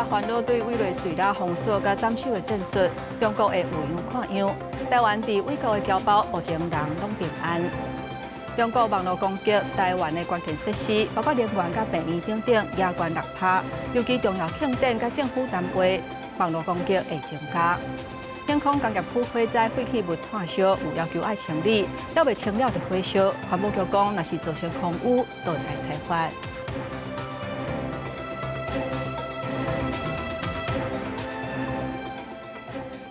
煩惱對委內瑞拉封鎖佮斬首的戰術，中國會有樣看樣。台灣佇美國的僑胞目前人攏平安。中國網路攻擊台灣的關鍵設施，包括能源佮病院等等，也懸6趴。尤其重要慶典佮政府單位，網路攻擊會增加。天空工業區火災廢棄物炭燒，有要求愛清理，猶未清了就火燒。環保局講，若是造成空污，就會來裁罰。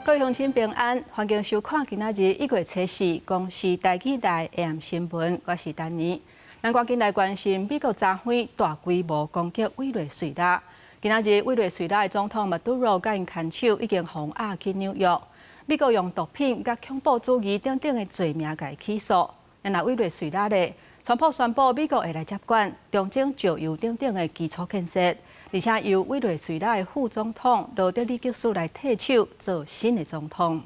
各位鄉親平安，歡迎收看今仔日1月初四公視台語台 AM 新聞，我是丹妮。咱趕緊來關心美國昨昏大規模攻擊委內瑞拉。今仔日委內瑞拉的總統馬杜羅佮𪜶牽手已經予押去紐約。美國用毒品佮恐怖主義等等的罪名共伊起訴。若委內瑞拉咧，川普宣布美國會來接管重整石油等等的基礎建設，而且由委內瑞拉的副總統羅德里格斯來替手做新的總統。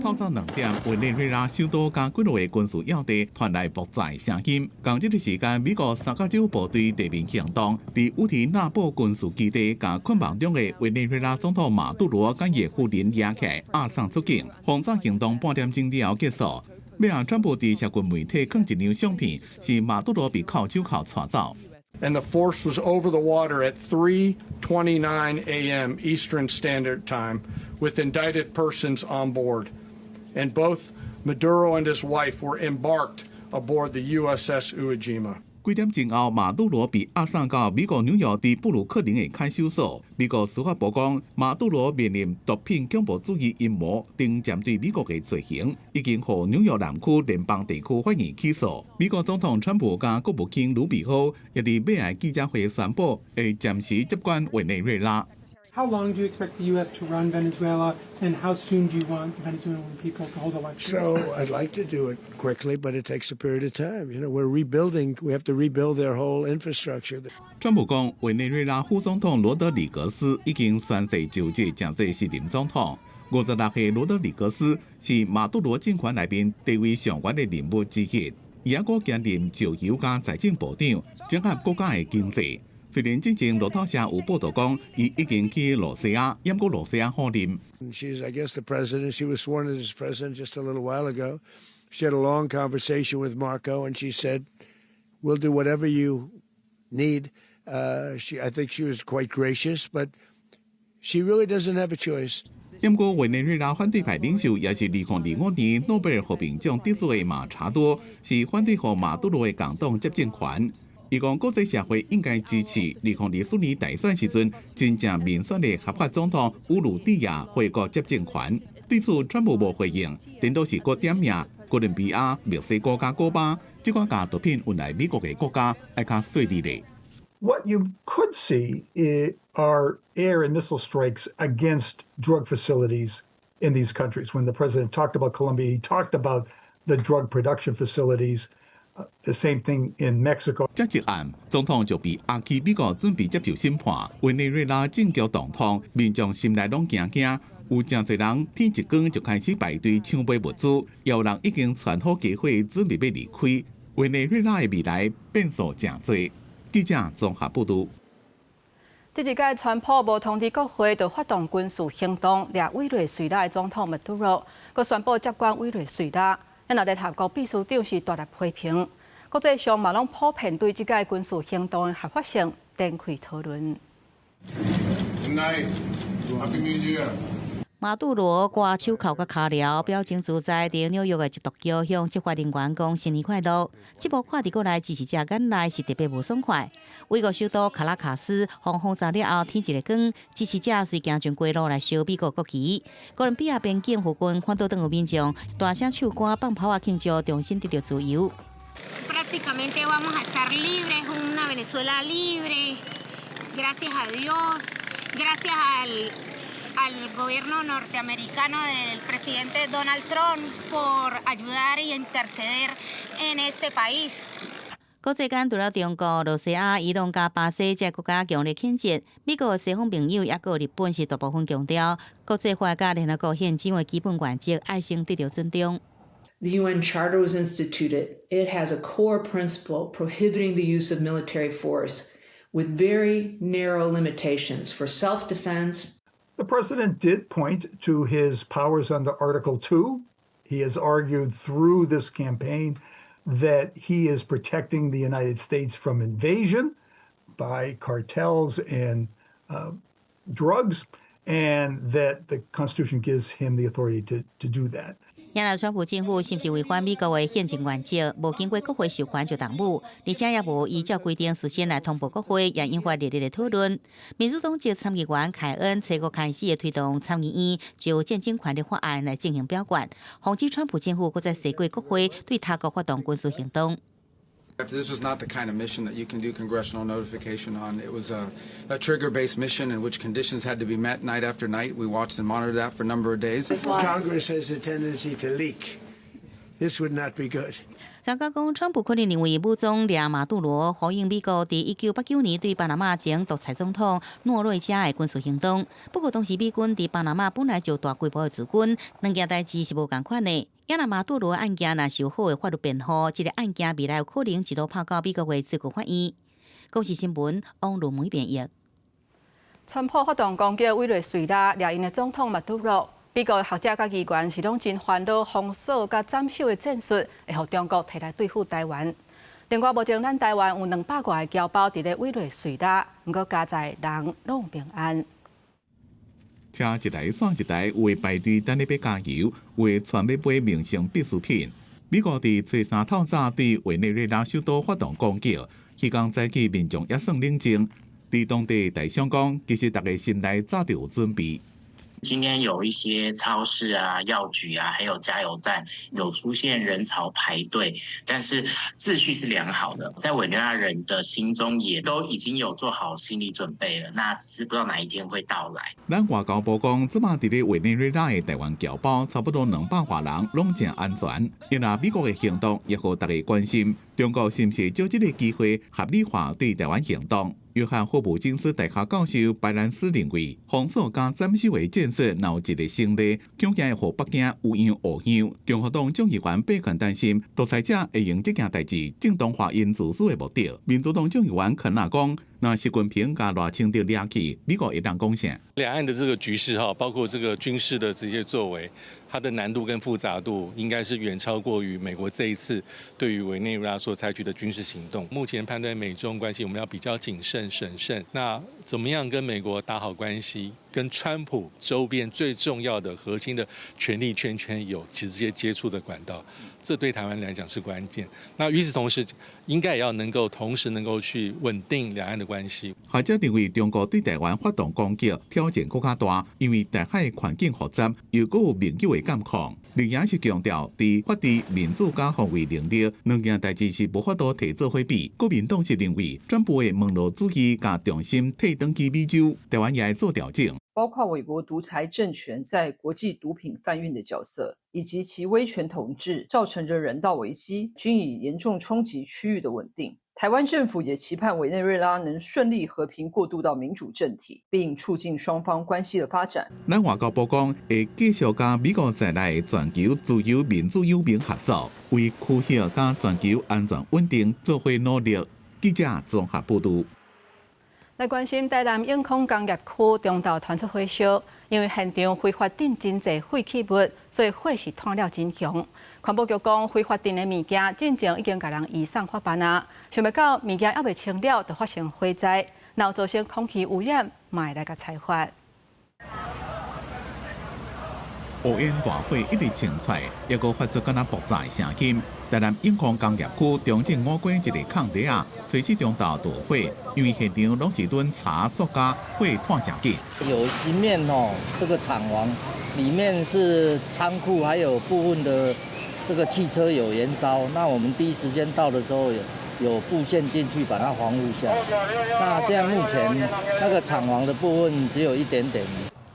透早2點，委內瑞拉首都佮幾落個軍事要地傳來爆炸聲音。仝這个時間，美國三角洲部隊地面行動，佇烏提納布軍事基地，共困網中的委內瑞拉總統馬杜羅佮伊夫人押起來押送出境。轟炸行動半點鐘了後結束。尾仔川普佇社群媒體放一張相片，是馬杜羅被銬手銬帶走。 And the force was over the water at 3:29 a.m. Eastern Standard Time with indicted persons on board. And both Maduro and his wife were embarked aboard the USS Iwo Jima. 幾點鐘後，馬杜羅被押送到美國紐約佇布魯克林的看守所。美國司法部講，馬杜羅面臨毒品、恐怖主義陰謀等針對美國的罪行，已經予紐約南區聯邦地區法院起訴。美國總統川普佮國務卿魯比奧也佇尾仔記者會宣布，會暫時接管委內瑞拉。 How long do you expect the U.S. to run Venezuela, and how soon do you want the Venezuelan people to hold elections? So I'd like to do it quickly, but it takes a period of time. We're rebuilding. We have to rebuild their whole infrastructure. 川普講，委內瑞拉副總統羅德里格斯已經宣誓就職，成做新任總統。56歲羅德里格斯是馬杜羅政權內面地位上懸的人物之一，伊猶閣兼任石油佮財政部長，整合國家的經濟。雖然之前路透社有報道講，伊已經去羅西亞，毋過羅西亞否認。 She's, I guess, the president. She was sworn in as president just a little while ago. She had a long conversation with Marco, and she said, "We'll do whatever you need." I think she was quite gracious, but she really doesn't have a choice. 毋過委內瑞拉反對派領袖，也是2025年諾貝爾和平獎得主的馬查多，是反對予馬杜羅的共黨接政權。伊講國際社會應該支持2024年大選時陣真正民選的合法總統烏魯蒂亞回國接政權。對此，川普無回應，顛倒是閣點名哥倫比亞、墨西哥佮古巴，這款共毒品運來美國的國家，愛較細膩咧。 What you could see are air and missile strikes against drug facilities in these countries. When the president talked about Colombia, he talked about the drug production facilities. The same thing in Mexico. 這一案，總統就被押去美國準備接受審判。委內瑞拉政局動盪，民眾心內攏驚驚，有誠濟人天一光就開始排隊搶買物資，也有人已經傳好家伙準備欲離開。委內瑞拉的未來變數誠濟。記者綜合報導。這一擺川普無通知國會，就發動軍事行動，掠委內瑞拉的總統馬杜羅，閣宣布接管委內瑞拉。若聯合國秘書長是大力批評，國際上嘛攏普遍對這個軍事行動的合法性展開討論。 Happy New Year. 馬杜羅掛手銬佮跤鐐，表情自在，佇紐約的緝毒橋向執法人員講新年快樂。這幕看佇國內支持者眼內是特別無爽快。美國首都卡拉卡斯予轟炸了後，天一个光，支持者隨行上街路來燒美國國旗。哥倫比亞邊境附近反倒轉有民眾大聲唱歌、放炮仔慶祝，重新得著自由。 Prácticamente vamos a estar libres, una Venezuela libre, gracias a Dios, gracias al gobierno norteamericano del presidente Donald Trump por ayudar y interceder en este país. 國際間除了中國、羅西亞、伊朗佮巴西這國家強烈譴責，美國的西方盟友抑閣日本是大部分強調，國際法佮聯合國憲章的基本原則愛先得著尊重。 The UN Charter was instituted. It has a core principle prohibiting the use of military force. with very narrow limitations for self-defense. The president did point to his powers under Article 2. He has argued through this campaign that he is protecting the United States from invasion by cartels and drugs, and that the Constitution gives him the authority to do that. 也若川普政府是毋是違反美國的憲政原則，無經過國會授權就動武，而且也無依照規定事先來通報國會，也引發熱烈的討論。民主黨籍參議員凱恩初五開始推動參議院就戰爭權的法案來進行表決，防止川普政府閣再踅過國會對他國發動軍事行動。 This was not the kind of mission that you can do congressional notification on. It was a trigger-based mission in which conditions had to be met night after night. We watched and monitored that for a number of days. Congress has a tendency to leak. This would not be good. 專家講，川普可能認為武裝掠馬杜羅呼應美國佇1989年對巴拿馬前獨裁總統諾瑞加的軍事行動。不過當時美軍佇巴拿馬本來就大規模的駐軍，兩件代誌是無仝款的。也若馬杜羅案件若是有好的法律辯護，這個案件未來有可能一路拍到美國的最高法院。公視新聞王如梅編譯。川普發動攻擊委內瑞拉，掠𪜶的總統馬杜羅。美國學者佮議員是攏真煩惱封鎖佮斬首的戰術，會予中國提來對付台灣。另外，目前咱台灣有200外个僑胞佇咧委內瑞拉，毋過佳哉人攏平安。車一台煞一台，有的排隊等咧欲加油，有的跄欲買民生必需品。美國佇初三透早對委內瑞拉首都發動攻擊，彼工早起民眾猶算冷靜。佇當地台商講，其實逐家心內早就有準備。今天有一些超市啊、藥局啊，還有加油站有出現人潮排隊，但是秩序是良好的，在委內瑞拉人的心中也都已經有做好心理準備了，那只是不知道哪一天會到來。咱外交部講，這擺佇咧委內瑞拉的台灣僑胞差不多200外人，攏誠安全。因為美國的行動也予大家關心，中國是毋是藉這個機會合理化對台灣行動？約翰霍普金斯大學教授白蘭斯認為，封鎖佮斬首的戰術若有一个成例，恐驚會予北京有樣學樣。共和黨眾議員貝肯擔心，獨裁者會用這件代誌正當化𪜶自私的目的。民主黨眾議員肯納講，若習近平共賴清德掠去，美國會當講啥？兩岸的這個局勢哈，包括這個軍事的這些作為，它的難度跟複雜度，應該是遠超過於美國這一次對於委內瑞拉所採取的軍事行動。目前判斷美中關係，我們要比較謹慎審慎。那怎麼樣跟美國打好關係，跟川普周邊最重要的核心的權力圈圈有直接接觸的管道，這對台灣來講是關鍵。那與此同時，應該也要能夠同時能夠去穩定兩岸的關係。學者認為，中國對台灣發動攻擊挑戰閣較大，因為台海環境複雜，又閣有盟友的監控。另也是強調，佇法治、民主佮防衛能力兩件代誌是無法度提做伙比。國民黨是認為，川普的門羅主義共重心退轉去美洲，台灣也愛做調整。包括委國獨裁政權在國際毒品販運的角色，以及其威權統治造成的人道危機，均已嚴重衝擊區域的穩定。台灣政府也期盼委內瑞拉能順利和平過渡到民主政體，並促進雙方關係的發展。咱外交部講會繼續佮美國在內全球自由民主友盟合作，為區域佮全球安全穩定做伙努力。記者綜合報導。來關心台南永康工業區中晝傳出火燒，因為現場揮發頂真濟廢棄物，所以火勢湠了真強。環保局講，揮發頂的物件進前已經共人移送法辦啊，想袂到物件猶未清了，就發生火災，若有造成空氣污染，嘛會來共裁罰。烏煙大火一直衝出來，猶閣發出敢若爆炸的聲音。台南永康工業區中正五街一个空地仔，初四中晝著火，因為現場攏是囤柴塑膠，火湠誠緊。有一面哦，這個廠房裡面是倉庫，還有部分的這個汽車有燃燒。那我們第一時間到的時候，有布線進去把它防護下來。那現在目前那個廠房的部分只有一點點。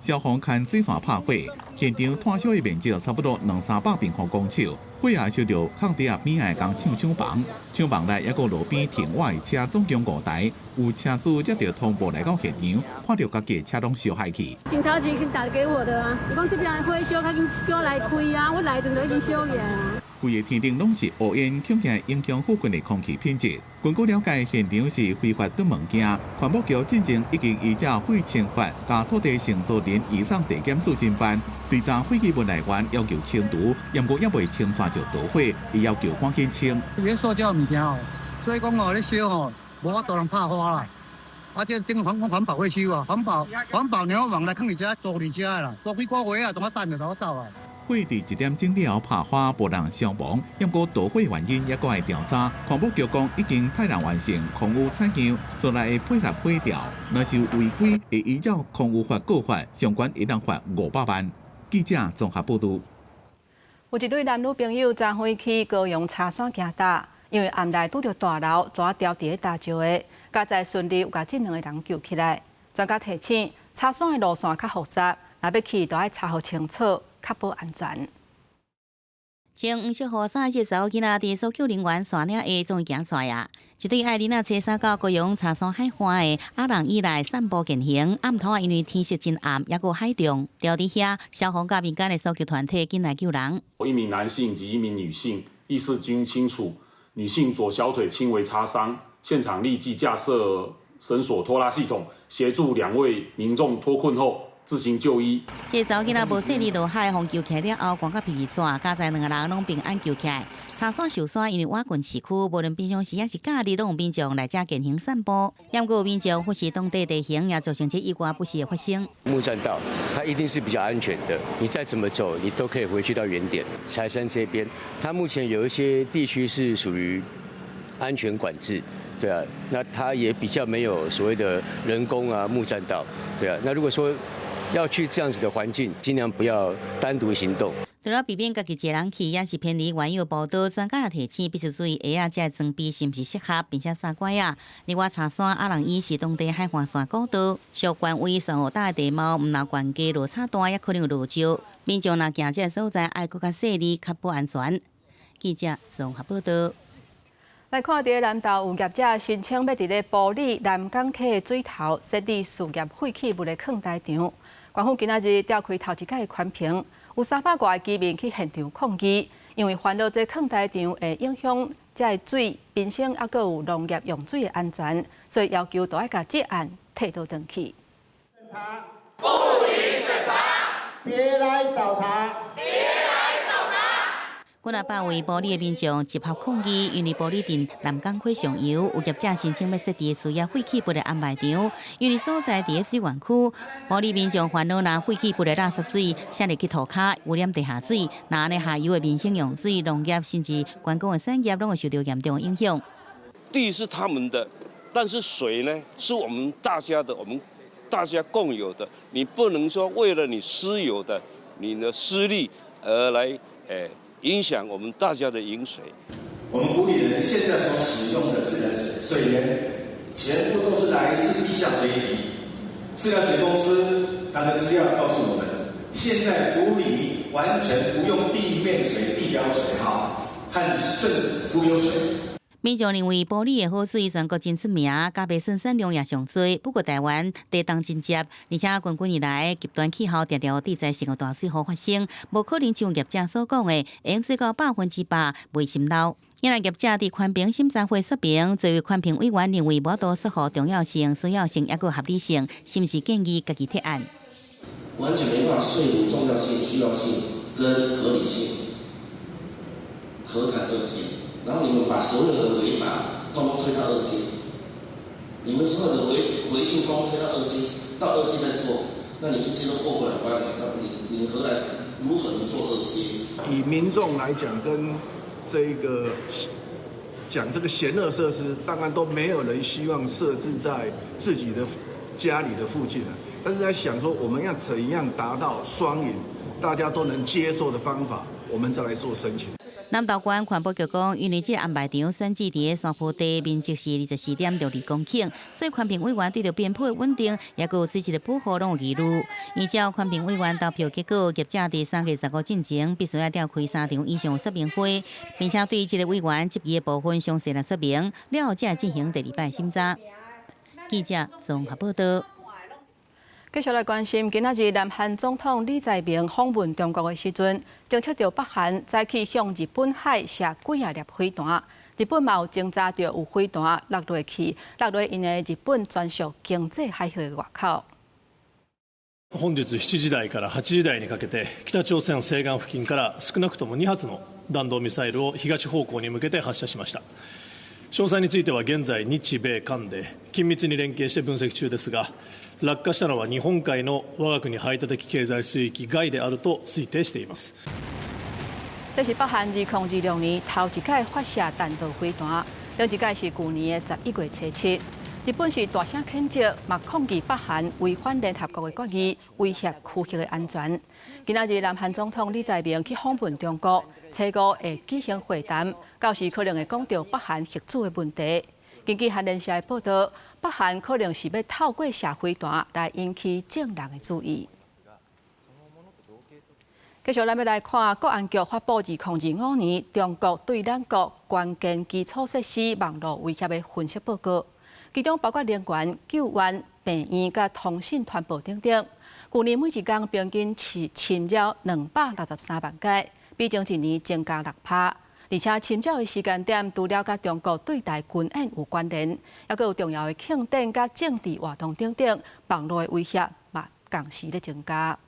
消防牽水線拍火，現場炭燒的面積差不多兩三百平方公尺，火也燒著空地仔邊仔的工廠廠房，廠房內猶閣路邊停倚的車總共五台，有車主接著通報來到現場，看著家己的車攏燒害去。警察局先打給我的啊，伊講這邊火燒，較緊叫我來開啊，我來時陣就已經燒起來啊。規个天頂攏是烏煙，恐驚影響附近的空氣品質。根據了解，現場是非法囤物件，環保局進前已經依照廢清法佮土地承租人移送地檢署偵辦，追查廢棄物來源，要求清除，毋過猶未清煞就導火，伊要求趕緊清。這塑膠物件哦，所以講哦，咧燒吼，無法度人拍火啦。啊，這等環保會收啊，環保鳥網來囥佇遮租佇遮的啦，租幾個月啊，當我等就當我走啊。火佇一點鐘了後拍花，無人傷亡，毋過導火原因猶閣愛調查。環保局講已經派人完成空污採樣，煞來會配合火調。若是有違規，會依照空污法告發，上懸會當罰500萬。記者綜合報導。有一對男女朋友昨昏去高雄柴山行踏，因為暗內拄著大流，跩仔牢佇咧礁石的，佳哉順利有共這兩個人救起來。專家提醒，柴山的路線較複雜，若欲去，都愛查予清楚，確保安全。穿黃色雨衫的這查某囡仔，佇搜救人員帶領下，終於行出來啊！一對愛囡仔初三到高雄柴山海岸的阿人以來散步健行，暗晡啊，因為天色真暗，猶閣有海浪，牢佇遐，消防佮民間的搜救團體緊來救人。一名男性及一名女性意識均清楚，女性左小腿輕微擦傷，現場立即架設繩索拖拉系統，協助兩位民眾脫困後自行就醫。這查某囡仔無細膩落海，予救起來了後，寒甲皮皮喘，佳哉兩個人攏平安救起來。柴山壽山因為倚近市區，無論平常時抑是假日，攏有民眾來遮健行散步。毋過有民眾忽視當地地形，也造成這意外不時的發生。木棧道它一定是比較安全的，你再怎麼走，你都可以回去到原點。柴山這邊，它目前有一些地區是屬於安全管制，對啊，那它也比較沒有所謂的人工啊木棧道，對啊，那如果說要去這樣子的環境，盡量不要單獨行動。除了避免家己一個人去，抑是偏離原有步道，專家也提醒必須注意鞋仔這裝備是毋是適合，並且三拐仔。另外，柴山阿人椅是當地海岸線古道，屬權威玄武島的地貌，毋但懸低落差大，也可能有落石。民眾若行這个所在，愛閣較細膩，確保安全。記者綜合報道。來看佇南投有業者申請欲佇咧埔里南港溪的水頭設置事業廢棄物的囥台場。縣府今仔日召開頭一擺的環評，有300外个居民去現場抗議，因為煩惱這囥台場會影響這个水、民生，猶閣有農業用水的安全，所以要求都愛共這案退倒轉去。不予審查，別來找茬。幾若百位埔里的民眾集合抗議，因為埔里鎮南港溪上游有業者申請欲設置事業廢棄物的掩埋場，因為所在佇咧水源區，埔里民眾煩惱，若廢棄物的垃圾水瀉入去塗跤，污染地下水，若按呢下游的民生用水、農業甚至觀光的產業，攏會受到嚴重的影響。地是他們的，但是水呢，是我們大家的，我們大家共有的。你不能說為了你私有的、你的私利而來，影響我們大家的飲水。我們埔里人現在所使用的自來水水源，全部都是來自地下水體。自來水公司它的資料告訴我們，現在埔里完全不用地面水、地表水哈和滲浮游水。民眾認為埔里的好水全國真出名，咖啡生產量也上濟。不過台灣地動真捷，而且近幾年來極端氣候定定有地災性的大水雨發生，無可能像業者所講的，淹水到100%袂滲漏。因為業者佇環評審查會說明，作為環評委員認為無法度說予重要性、需要性抑閣合理性，是毋是建議家己撤案？完全沒辦法說服重要性、需要性跟合理性，何談二階？然後你們把所有的回答通通推到二階，你們所有的回應通通推到二階，到二階再做，那你一階都過不了關了，那你何來如何能做二階？以民眾來講，跟這個講這個嫌惡設施，當然都沒有人希望設置在自己的家裡的附近了。但是在想說，我們要怎樣達到雙贏，大家都能接受的方法，我們再來做申請。南投縣環保局講，因為這個掩埋場選址佇咧山坡地，面積是24.62公頃，所以環評委員對著邊坡的穩定，抑閣有水質的保護，攏有疑慮。依照環評委員投票結果，業者佇3月15進前必須愛召開三場以上說明會，並且對這个委員質疑的部分詳細來說明，了後才會進行第二擺審查。記者綜合報導。繼續來關心，今仔日南韓總統李在明訪問中國的時陣，偵測著北韓早起向日本海射幾仔粒飛彈。日本嘛有偵查著有飛彈落落去，落落𪜶的日本專屬經濟海域的外口。本日7時台から8時台にかけて、北朝鮮西岸付近から少なくとも2発の弾道ミサイルを東方向に向けて発射しました。詳細については現在、日米韓で緊密に連携して分析中ですが、落下したのは日本海の我が国排他的経済水域外であると推定しています。這是北韓2026年頭一擺發射彈道飛彈，上一擺是舊年的11月初7。日本是大聲譴責，嘛抗議北韓違反聯合國的決議，威脅區域的安全。今仔日南韓總統李在明去訪問中國，初五會舉行會談，到時可能會講著北韓核子的問題。根據韓聯社的報道，北韓可能是欲透過射飛彈來引起眾人的注意。繼續，咱欲來看國安局發布2025年中國對咱國關鍵基礎設施網路威脅的分析報告，其中包括能源、救援、病院佮通訊傳播等等。舊年每一工平均是侵擾263萬擺，比前一年增加6趴。而且侵擾的時間點，除了佮中國對台軍演有關聯，猶閣有重要的慶典佮政治活動等等，網路的威脅嘛仝時咧增加。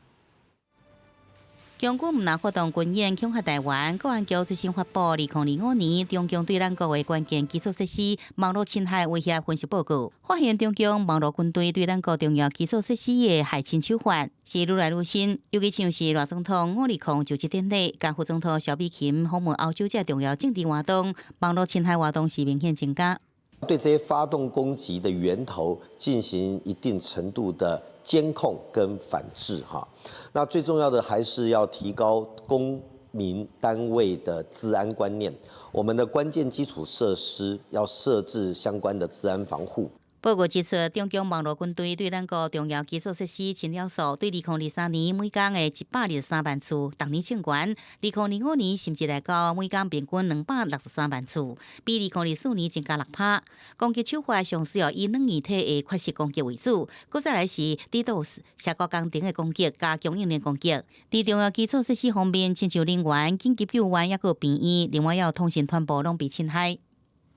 中軍毋但發動軍演恐嚇台灣，國安局最新發布2025年中共對咱國的關鍵基礎設施網路侵害威脅分析報告，發現中共網路軍隊對咱國重要基礎設施的駭侵手法是愈來愈新，尤其像是賴總統五二零就職典禮，佮副總統蕭美琴訪問歐洲這重要政治活動，網路侵害活動是明顯增加。對這些發動攻擊的源頭進行一定程度的監控跟反制，哈，那最重要的還是要提高公民單位的資安觀念，我們的關鍵基礎設施要設置相關的資安防護。報告指出，中共網路軍隊對咱國重要基礎設施侵擾數，對2023年每工的123萬次，逐年衝懸；2025年甚至來到每工平均263萬次，比2024年增加6趴。攻擊手法上主要以軟硬體的缺失攻擊為主，閣再來是 DDoS 社交工程的攻擊佮供應鏈攻擊。佇重要基礎設施方面，親像能源、緊急救援，抑閣病院，另外有通訊傳播攏被侵害。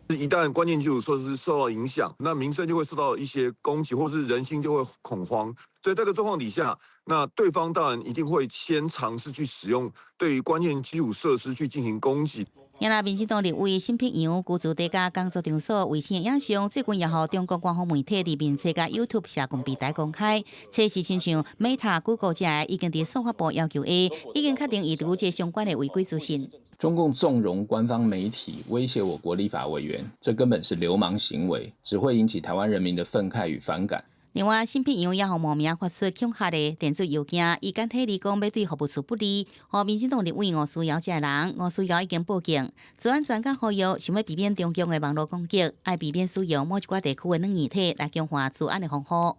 一旦關鍵基礎設施受到影響，那民生就會受到一些攻擊，或是人心就會恐慌。所以這個狀況底下，那對方當然一定會先嘗試去使用對於關鍵基礎設施去進行攻擊。也那民進黨立委沈伯洋居住地佮工作場所衛星影像，最近也予中國官方媒體佇面冊佮 YouTube 社群平台公開，測試親像 Meta、Google 這已經佇司法部要求下，已經確定移除這相關的違規資訊。中共縱容官方媒體威脅我國立法委員，這根本是流氓行為，只會引起台灣人民的憤慨與反感。另外，沈伯洋也予冒名發出恐嚇的電子郵件，以簡體字講欲對服務處不利，予民進黨立委吳思瑤這人，吳思瑤已經報警。資安專家呼籲，想欲避免中共的網路攻擊，愛避免使用某一寡地區的軟硬體來強化資安的防護。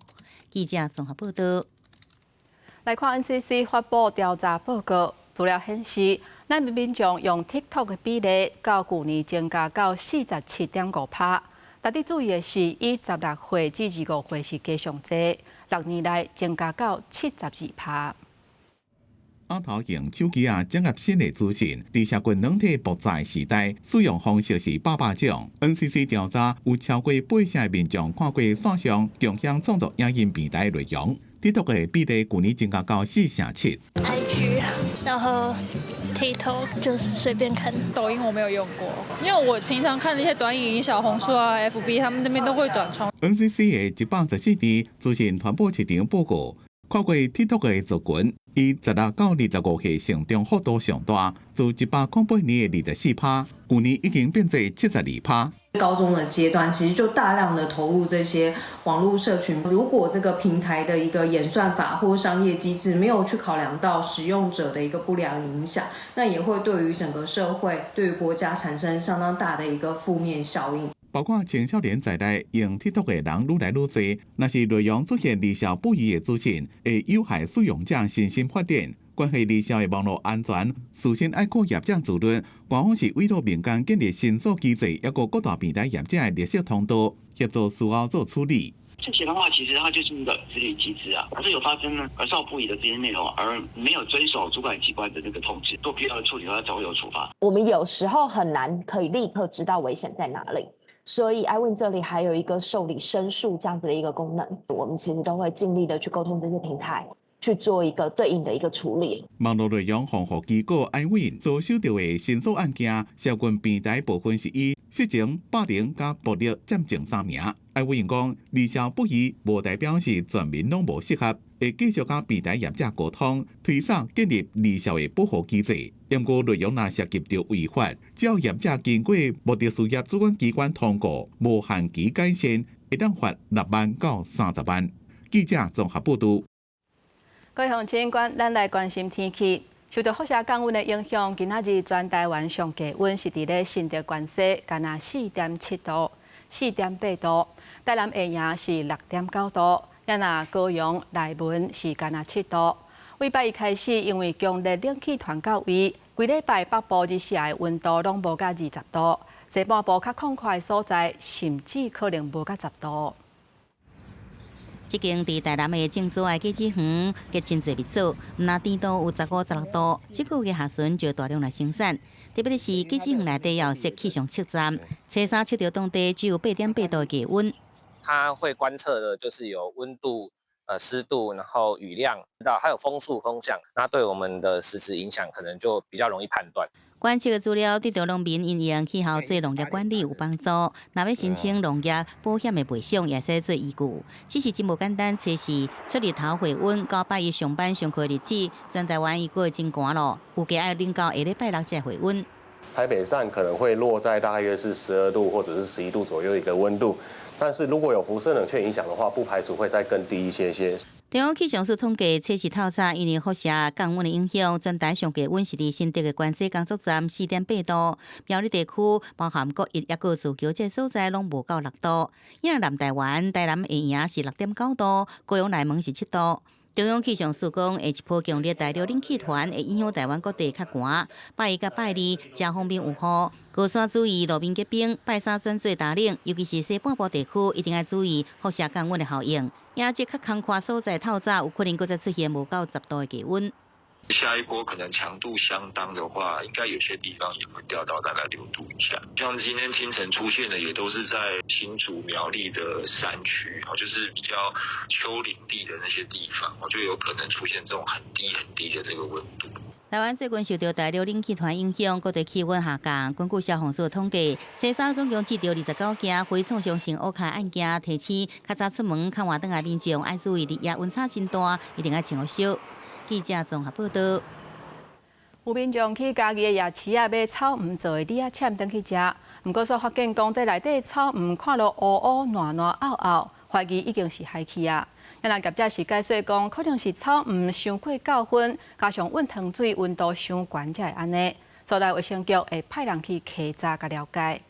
記者綜合報道。來看 NCC 發布調查報告，資料顯示，咱民眾用 TikTok 的比例，較舊年增加到47.5趴。值得注意的是，以16歲至25歲是加上濟，6年內增加到72趴。阿頭用手機仔整合新的資訊，佇社群軟體爆炸時代，使用方式是百百種。NCC 調查有超過八成的民眾看過線上共享創作影音平台的內容，TikTok 的比例舊年增加到4成7。 IG，然後 TikTok 就是隨便看。抖音我沒有用過，因為我平常看那些短影音、小紅書啊、FB，他們那邊都會轉傳。 NCC 的114年資訊傳播市場報告，看過 TikTok 的族群，以16到25歲成長幅度上大，自108年的24趴，舊年已經變做72趴。高中的階段，其實就大量的投入這些網絡社群。如果這個平台的一個演算法或商業機制沒有去考量到使用者的一個不良影響，那也會對於整個社會、對於國家產生相當大的一個負面效應。包括青少年在內，用 TikTok 的人愈來愈濟。若是內容出現兒少不宜的資訊，會有害使用者身心發展。關係兒少的網路安全，事先愛靠業者自律。官方是委託民間建立申訴機制，抑閣各大平台業者的綠色通道，協助事後做處理。這些的話，其實它就是一個自律機制啊。假設有發生呢兒少不宜的這些內容，而沒有遵守主管機關的那個通知，做必要的處理的話，才會有處罰。我們有時候很難可以立刻知道危險在哪裡，所以 iWIN 這裡還有一個受理申訴這樣子的一個功能，我們其實都會盡力的去溝通這些平台，去做一個對應的一個處理。網路內容防護機構 iWIN 所收到的申訴案件，社群平台部分是以色情、霸凌佮暴力佔前三名。iWIN 講，兒少不宜，無代表是全面攏無適合，會繼續佮平台業者溝通，推捒建立兒少的保護機制。毋過內容若涉及著違法，只要業者經過目的事業主管機關通過，無限期改善，會當罰6萬到30萬。記者綜合報導。各位鄉親，咱來關心天氣。受到輻射降溫的影響，今仔日全台灣上低溫是佇咧新竹關西，干焦4.7度、4.8度；台南下營是6.9度，也若高雄內崙是干焦7度。禮拜一開始，因為強烈冷氣團到位，規禮拜北部日時的溫度攏無到20度，西半部較曠闊的所在，甚至可能無到10度。這間佇台南的種植的果子園，結真濟蜜棗，毋但甜度有15、16度，這個月下旬就大量來生產。特別是果子園內底有設氣象測站，初三測著當地只有8.8度的低溫。它會觀測的，就是有溫度、濕度，然後雨量，到還有風速、風向，那對我們的實質影響可能就比較容易判斷。觀測的資料對著農民因應氣候做農業管理有幫助。若欲申請農業保險的賠償，也使做依據。只是真無簡單，測試出日頭回溫，到拜一上班上課日子，全台灣已過真寒咯。預計愛冷到下禮拜六才回溫。台北站可能會落在大約是12度或者是11度左右一個溫度，但是如果有輻射冷卻影響的話，不排除會再更低一些些。中央氣象署統計，測試透早因為輻射降溫的影響，全台上低溫是佇新竹的關西工作站4.8度，苗栗地區包含國一、抑閣自強這所在攏無到6度。因為南台灣、台南下營是6.9度，高雄內門是7度。中央氣象署講，下一波強烈對流冷氣團會影響台灣各地較寒。拜一佮拜二，遮鋒面有雨，高山注意路面結冰。拜三轉做大冷，尤其是西半部地區，一定愛注意輻射降溫的效應。也這較空曠所在透早有可能閣再出現無到10度的低溫。下一波可能強度相當的話，應該有些地方也會掉到大概6度以下。像今天清晨出現的，也都是在新竹苗栗的山區，就是比較丘陵地的那些地方，就有可能出現這種很低很低的這個溫度。台灣最近受著對流冷氣團影響，各地氣溫下降。根據消防署統計，初三總共接著29件非創傷性烏卡案件，提醒較早出門較晚轉來民眾愛注意日夜溫差真大，一定愛穿予少。記者綜合報導。有民眾去嘉義的夜市仔買草黃做的李仔攕轉去食，毋過煞發現講這內底草黃看落烏烏爛爛漚漚，懷疑已經是害去啊。啊若業者是解釋講，可能是草黃傷過夠薰，加上溫糖水溫度傷懸才會按呢。所以衛生局會派人去稽查佮了解。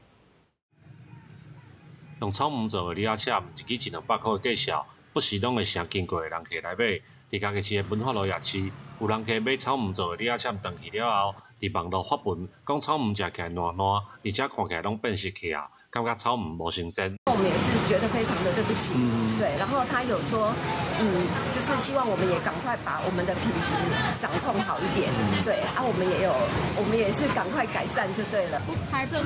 用草黃做的李仔攕，一支一兩百箍的價數，不時攏會成經過的人客來買。佇嘉義市的文化路夜市，有人客買草黃做的李仔攕轉去了後，佇網路發文講草黃食起來爛爛，而且看起來攏變色去啊，感覺草黃無新鮮。我們也是覺得非常的對不起，對，然後他有說，就是希望我們也趕快把我們的品質掌控好一點，對，啊，我們也有，我們也是趕快改善就對了。還生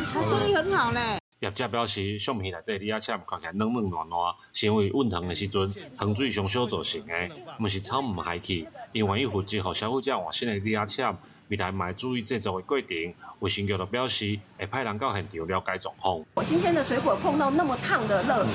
意很好嘞。業者表示，相片內底李仔攕看起來軟軟爛爛，是因為溫糖的時陣糖水傷少造成的，毋是草黃害去。𪜶願意負責予消費者換新的李仔攕，未來嘛會注意製作的過程。衛生局就表示，會派人到現場了解狀況。新鮮的水果碰到那麼燙的熱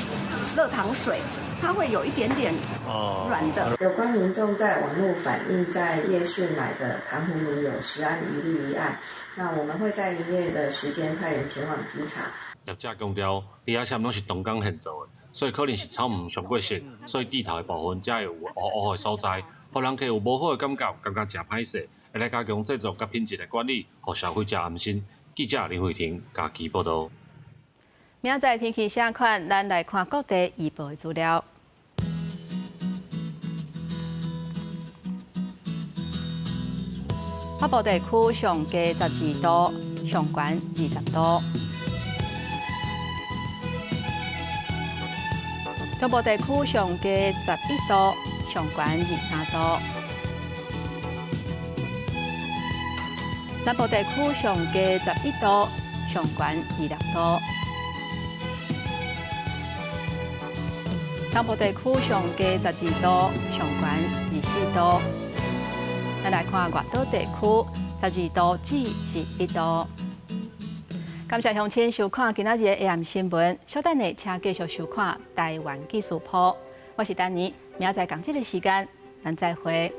熱糖水，它會有一點點軟的。有關民眾在網路反映，在夜市買的糖葫蘆有食安疑慮一案，那我們會在營業的時間派員前往稽查。業者強調，李仔攕攏是當工現做的，所以可能是草黃傷過熟，所以蒂頭的部分才會有烏烏的所在，予人客有無好的感覺，感覺誠歹勢。會來加強製作佮品質的管理，予消費者安心。記者林慧婷嘉義報導。明仔載天氣啥款？咱來看各地預報的資料。北部地區上低12度，上懸20度。中中部地區上低11度，上懸23度。南部地區上低11度，上懸26度。東部地區上低12度，上懸24度。咱來看外島地區，12度至11度。感謝鄉親收看今仔日的 AM 新聞，稍等下請繼續收看台灣記事簿。我是丹妮，明仔載仝這个時間，咱再會。